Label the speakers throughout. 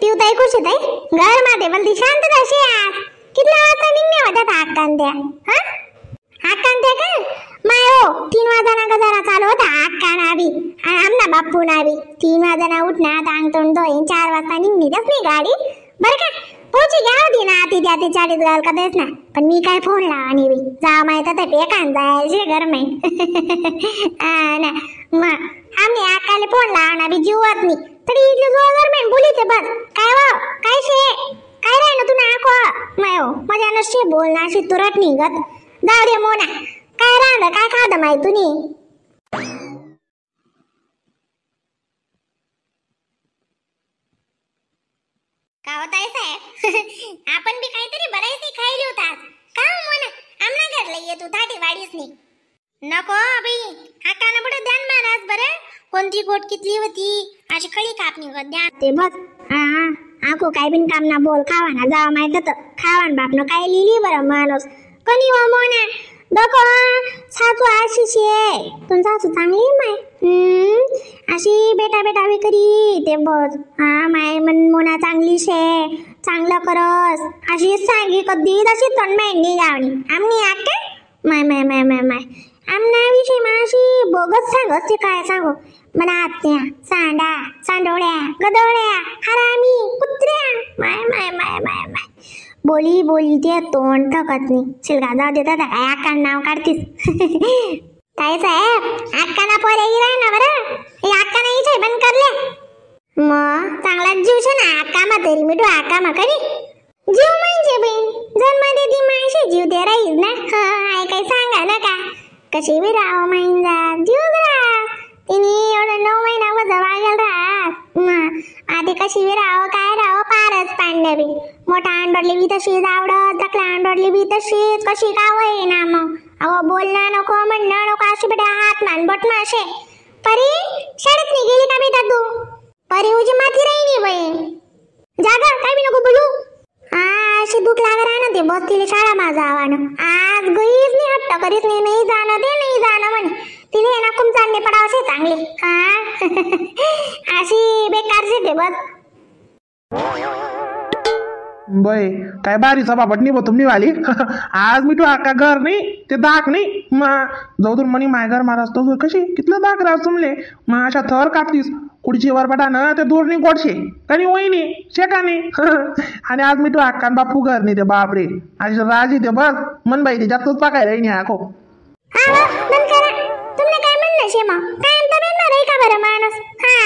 Speaker 1: पिवताई खुशी ताई घर मध्ये बोलती शांत अशी आज कितल्या वाजता निघणे होत्या हाकान त्या हा हाकान त्या का my हो 3 वाजना गजारा चालू होता हाका ना बी आणि आमना बाप्पू ना बी 3 वाजना उठणार अंग तोंड धुईन 4 वाजता निघणी त्याच नाही गाडी बरं का पोची घ्या होती ना आती द्या ते 40 गाल का देस ना पण मी काय फोन लावा नाही बी जा माहित तर पेकान जायचे घर माई ना मग आम्ही आकाले फोन लावा ना बी जीवत नाही तरी इथले जोर माईन बोलीते बस काय वा काय शे काय राहिलं तू ना आको my हो मजा नसते बोलना अशी तुरट निघत जाऊ दे मोना काय राहिलं काय खादं माई तुनी का होत आहे साहेब आपण बी काहीतरी बरायची खायली होता का मोना आमना घरला येतो थाटी वाडीच नाही नको बाई आकाना बडं ध्यान महाराज बरं कोणती गोट कितली होती अशी खळी कापणी गत ध्यान ते बस हा आको काय बिन काम ना बोल खावा ना जावा माहित होतं खावान बापनं काय लिहिली बरं माणूस कणी हो मोना देखो सासू अशी शे पण सासू चांगली माय अशी बेटा बेटा बी करी ते बस हा माय मन मोना चांगली शे चांगलं करस अशी सांगी कधी तशी तोंड माय निघावणी आमनी आके my my my my my आमना विषय माशी बघत सांगत ते काय सांगू मना आत्या सांडा सांडोळ्या गदोळ्या हरामी कुत्र्या माय माय माय माय माय बोली बोली ते तोंड थकत नाही शिलगा जाऊ देतात काय आका नाव काढतीस काय साहेब आका ना पोरे राय ना बरं हे आका नाही छे बंद करले मग चांगला जीव छे ना आका मा तरी मिठू आका मा करी जीव म्हणजे बहीण जन्म देती मायशी जीव दे राहील ना हा I काय सांगा ना का कशी बी राव माईन जा जीव राह तिने एवढं 9 महिना वजा वागेल राहत मग आधी कशी बी राव काय राव पारच पाडणे बी मोठा अंडोडली बी तशीच आवडत धाकला अंडोडली बी तशीच कशी का ना मग अहो बोलणं नको म्हणणं नको अशी बेटा हात मान बट माशे परी शाळेत नाही गेली का बेटा तू परी उजी माथी राहिली बाई जागा काय बी नको बोलू हा अशी दुख लाग राह ना ते बस तिला शाळा माझा आव्हान आज गईच नाही हट्ट करीत नाही नाही जाणं ते नाही जाणं म्हणे तिने ना कुमचांडे पडावशे चांगले हा अशी बेकारची ते बस
Speaker 2: बाई काय बारी सभापट नाही तुम्ही वाली आज मी तू आका घर नाही ते दाख नाही मा जाऊ तुम म्हणे माय घर महाराज तो कशी कितलं दाख राज तुमले मा अशा थर कापतीस कुडची वरपटा ना ते दूर नाही गोडशे कणी वहिनी शेका नाही आणि आज मी तू आका बापू घर नाही ते बापरे अशी राज ते बस मन बाई ते जास्तच पाकाय राही नाही आको
Speaker 1: तुमने काय म्हणलं शेमा काय म्हणणार का बरं माणूस हा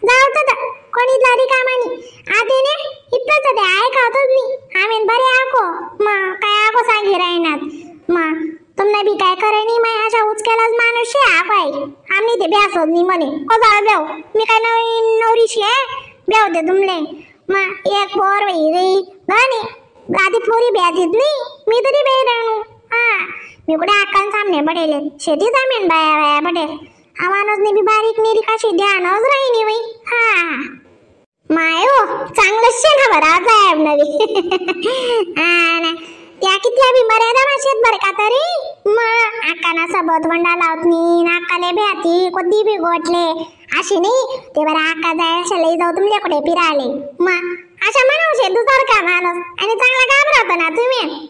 Speaker 1: जाऊ तर कोणी रिकामानी आधीने इतकंच ते ऐकावतच नाही आम्ही बरे आको मग काय आको सांगी राहिनात मग तुमने बी काय खरं नाही माय अशा उचक्यालाच माणूस शे आको आहे आम्ही ते भ्यासत नाही म्हणे कसा बेव मी काय नवीन नवरीशी आहे बेव दे तुमले मग एक पोर वही रे नाही आधी पोरी भ्यातीत नाही मी तरी बे राहणू हा मी कुठे अक्कान सामने पडेल शेतीच आम्ही बाया बाया पडेल आवानच बी बारीक नेरी काशी ध्यानच राहिनी बाई हा my हो चांगलं शे ना बरं साहेब नवी हा ना त्या किती बी मर्यादा माशेत बरं का तरी मग आकाना सबत वंडा लावत नाही नाकाले भ्याती कधी बी गोठले अशी नाही ते बरं आका जाय अशा लई जाऊ तुमल्या कुठे फिराले मग अशा म्हणावशे दुसर का माणूस आणि चांगला घाबरवतो ना तुम्ही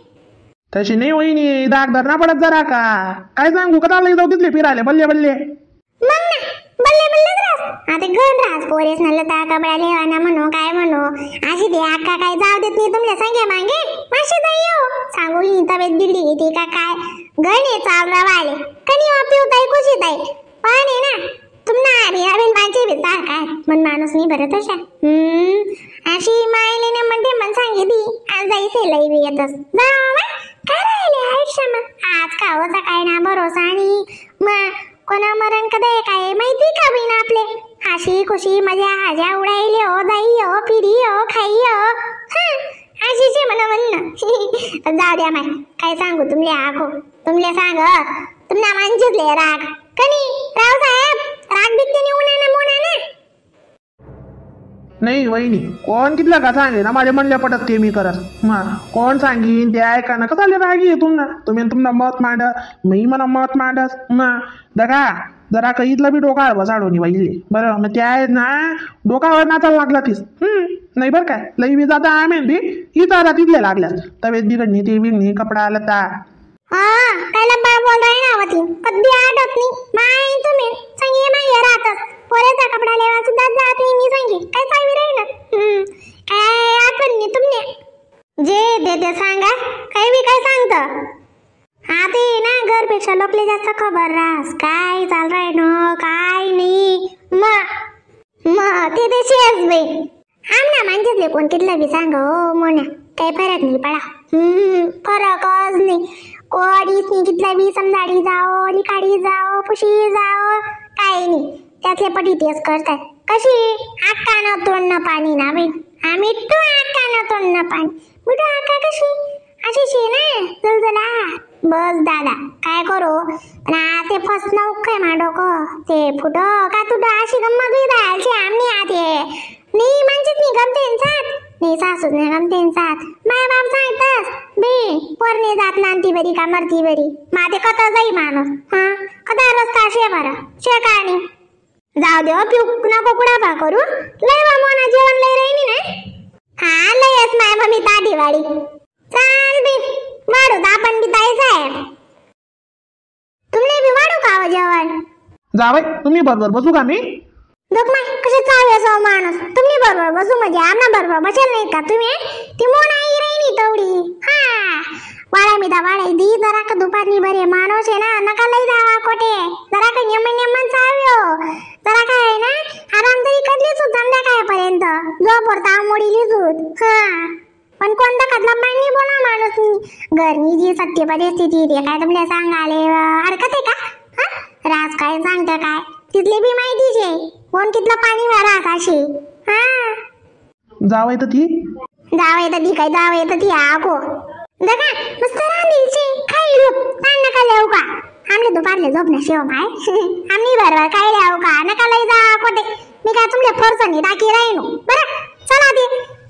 Speaker 2: तशी नाही वहिनी दागदार ना पडत जरा का काय सांगू कदा लई जाऊ तिथले फिराले बल्ले बल्ले
Speaker 1: मग ना बल्ले बल्लेच रास आता गण रास पोरेस ना लता कपडा लेवाना म्हणू काय म्हणू अशी ते आका काय जाऊ देत नाही तुमल्या सांगे मागे माशी जाई हो सांगू ही तब्येत बिघडी घेते का काय गण आहे चाल रवाले कणी पिवताई खुशी ताई पण आहे ना तुमना आम्ही अभिन माणसे बी काय मन माणूस नाही बरं तशा अशी मायले ना म्हणते मन सांगितली आज जायचे लई बी येतच जा काय राहिले आयुष्यामा आज खावचा काय ना भरोसा आणि मग कोणा मरण कधी काय माहिती का बिना आपले हाशी खुशी मजा हाजा उडायले हो जाई हो फिरी हो खाई हो हा अशीचे म्हणा म्हणणं जाऊ द्या माय काय सांगू तुमले आखो तुमले सांग तुमना मांजितले राग कनी राव साहेब राग बिकते नाही उन्हाना मोना ना
Speaker 2: नाही वहिनी कोण कितला का सांगे ना माझ्या म्हणल्या पटत ते मी करत मा कोण सांगीन ते ऐका ना कसं रागी आहे तुमना तुम्ही तुमना मत मांड मी म्हणा मत मांडस मा दगा जरा का इथला बी डोका बसाडो बाई इले बरं मग ते आहे ना डोकावर नाचायला लागला तीस. नाही बरं काय लई बी जाता आमेन बी इथं तिथले लागल्यास तब्येत बिघडणी ते बिघडणी कपडा आला ता.
Speaker 1: हा काय लंबा बोल राही ना होती कधी आठवत नाही माय तुम्ही सांगे माय राहतच पोरेचा कपडा लेवा सुद्धा जात नाही मी सांगे काय चावी राही ना. काय आठवण नाही तुमने जे दे ते सांगा काही बी काय सांगतं. हा ते ना घरपेक्षा लोकले जास्त खबर रास काय चाल राय न काय नाही मग मग ते ते शेस बाई आमना माणसेतले कोण कितलं बी सांग हो मोन्या काही फरक नाही पडा. फरकच नाही कोडीच नाही कितला बी समजाडी जाओ लिखाडी जाओ पुशी जाओ काही नाही त्यातले पटी तेच करतात कशी आक्का न तोंड न पाणी ना बाई आम्ही तू आक्का न तोंड न पाणी बुटू आक्का कशी अशी शे ना जलजला बस दादा काय करू पण ते फसणं काय मा डोकं ते फुटो का तुटो अशी गंमत बी जायची आम्ही आते नाही म्हणजेच नाही गमते साथ नाही सासूच नाही गमते साथ माय बाप सांगतास बे पोरने जात नांती बरी का मरती बरी माते कथा जाई माणूस. हा कथा रस्ता शे बरं शे का नाही जाऊ दे पिऊ नको कुडापा करू लय बा मोना जेवण लय राहिनी ना. हा लयच माय मम्मी ताडी वाडी चाल बी वाढू आपण बी ताई साहेब तुमले बी वाढू का हो जेवण?
Speaker 2: जावई तुम्ही बरोबर बसू का मी?
Speaker 1: बघ माय कसे चावे असो माणूस तुम्ही बरोबर बसू म्हणजे आमना बरोबर बसेल नाही का तुम्ही? ती मोन आई राहिनी तेवढी. हा वाळा मी दा वाळा दी जरा का दुपारनी बरे माणूस आहे ना नका लई जावा कोठे जरा का नियमन नियमन चाव्यो जरा काय आहे ना आराम तरी कधली सुद्ध संध्याकाळपर्यंत जोपर्यंत आमोडी सुद. हा पण कोणता कदला पाणी बोला माणूस घरनी जी सत्य परिस्थिती ते काय तुमले सांगाले हरकत आहे का? हा राज काय सांगतं काय तिथली बी माहितीच आहे कोण कितलं पाणी रास अशी. हा
Speaker 2: जावं येतं ती
Speaker 1: जावं येतं ती काय जावं येतं ती आको बघा मस्त रांधीची खाई लोक ताण नका लेऊ का आमले दुपारले झोप ना शिव माय आम्ही बरोबर काय लेऊ का नका लई जा कोठे मी काय तुमले फरसणी टाकी राहिनो बरं चला ते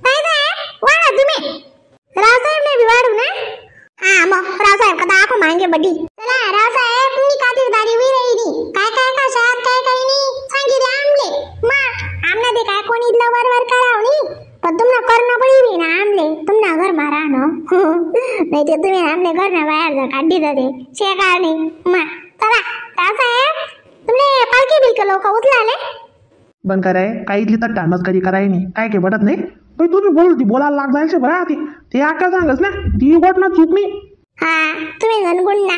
Speaker 1: काय साहेब वाढा तुम्ही रावसाहेब ने बी वाढू ना. हा मग रावसाहेब कदा आखो मांगे बडी चला रावसाहेब मी खातीरदारी we राहिली काय काय कशात काय काय नाही सांगितले आमले मा आमना ते काय कोणी इथलं वरवर कराव नाही पण तुमना करणं पडी ना आमले तुमना घर मारा ना नाही ते तुम्ही आमले घर ना बाहेर जर काढी जाते शेकार नाही मा चला रावसाहेब तुमले पालखी बिलक लोक उचलाले
Speaker 2: बंद कराय काय इथली तर मस्करी कराय नाही काय काय पडत नाही बाई तुम्ही बोल ती बोलायला लाग जायचे बरं ती ते आका सांगस ना ती गोट ना चूक नाही.
Speaker 1: हा तुम्ही गणगुण ना.